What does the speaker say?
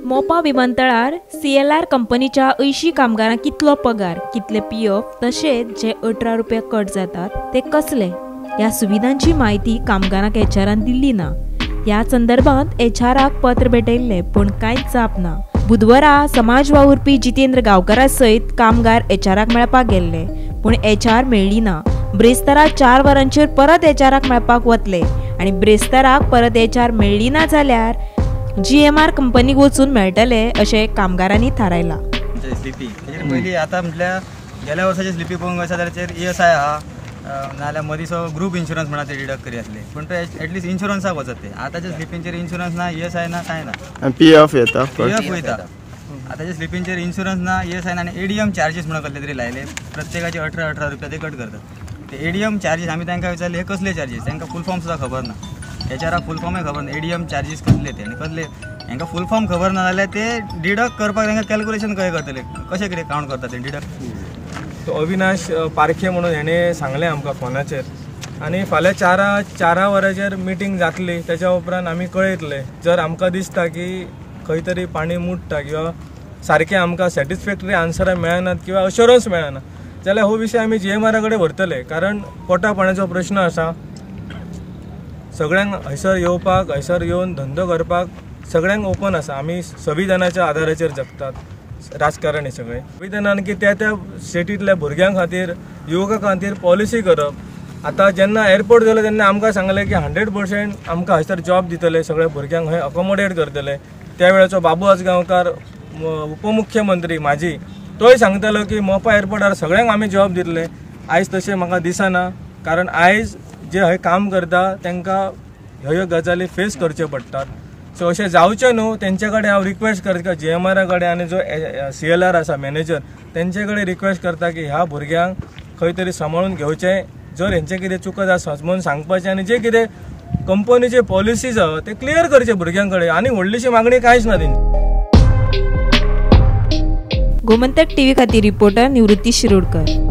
मोपा विमानतळार CLR कंपनीच्या 80 कामगारांक कितलो पगार, कितले PF तशेंच जे 18 रुपया कट जातात ते कसले, ह्या सुविधांची म्हायती कामगारांक एचआरान दिल्ली ना. ह्या संदर्भात एचआराक पत्र भेटयल्लें पूण कांयच जाप ना. बुधवारा समाज वावुरपी जितेंद्र गांवकारा सयत कामगार एचआराक मेळपाक गेल्ले पूण एचआर मेळ्ळी ना. ब्रेस्तारा 4 वरांचेर परत एचआराक मेळपाक वतले आनी ब्रेस्ताराक परत एचआर मेळ्ळी ना जाल्यार GMR कंपनीक वचून मेळटले अशें कामगारांनी थारायलां. स्लिपी पयलीं आतां म्हटल्यार गेल्या वर्साची स्लिपी पळोवंक वचत जाल्यार तेचेर ESI आहा, नाजाल्यार मदींचो ग्रूप इन्शुरन्स म्हणा ते डिडक्ट करी आसले, पूण ते एटलिस्ट इन्शुरन्साक वचत ते. आतांच्या स्लिपींचेर इन्शुरन्स ना, ESI ना, कांय ना. PF येता, PF वयता. आतांच्या स्लिपींचेर इन्शुरन्स ना, ESI ना आनी ADM charges म्हणून कसले तरी लायले, प्रत्येकाचे 18-18 रुपया ते कट करतात. ते ADM charges आमी तांकां विचारले हे कसले चार्जीस, तांकां फूल फॉर्म सुद्दां खबर ना. एचआराक फूल फॉर्मूय खबर ना ADM charges कसले ते आनी कसले, हांकां फूल फॉर्म खबर ना जाल्यार ते डिडक्ट करपाक तांकां कॅल्क्युलेशन कशें करतले, कशें कितें कावंट करता ते डिडक्ट. तो अविनाश पारखे म्हणून हेणें सांगलें आमकां फोनाचेर आनी फाल्यां 4 वरांचेर मिटींग जातली. तेच्या उपरांत आमी कळयतले. जर आमकां दिसता की खंय तरी पाणी मुडटा किंवा सारकें आमकां सॅटिस्फॅक्टरी आन्सरां मेळनात किंवा अश्योरन्स मेळना जाल्यार हो विशय आमी GMR कडेन व्हरतले. कारण पोटा पाण्याचो प्रश्न आसा. सगळ्यांक हयसर येवपाक, हयसर येवन धंदो करपाक सगळ्यांक ओपन आसा. आमी संविधानाच्या आदाराचेर जगतात राजकारणी सगळे. संविधानान की त्या त्या स्टेटींतल्या भुरग्यां खातीर, युवकां खातीर पॉलिसी करप. आतां जेन्ना एअरपोर्ट जालो तेन्ना आमकां सांगलें की 100% आमकां हयसर जॉब दितले, सगळ्या भुरग्यांक हय अकोमोडेट करतले. त्या वेळाचो बाबू आजगांवकार उपमुख्यमंत्री माजी तोय सांगतालो की मोपा एअरपोर्टार सगळ्यांक आमी जॉब दितले. आयज तशें म्हाका दिसना, कारण आयज जे हय काम करता तांकां ह्यो गजाली फेस करच्यो पडटात. सो अशें जावचें न्हू तेंचे कडेन हांव रिक्वेस्ट करता, GMR कडेन आनी जो CLR आसा मॅनेजर तेंचे कडेन रिक्वेस्ट करता की ह्या भुरग्यांक खंय तरी सांबाळून घेवचें. जर हेंचें कितें चुकत आसा म्हणून सांगपाचें आनी जे कितें कंपनीचे पॉलिसीज आहा ते क्लियर करचे भुरग्यां कडेन. आनी व्हडलीशी मागणी कांयच ना तेंची. गोमंतक टीव्ही खातीर रिपोर्टर निवृत्ती शिरोडकर.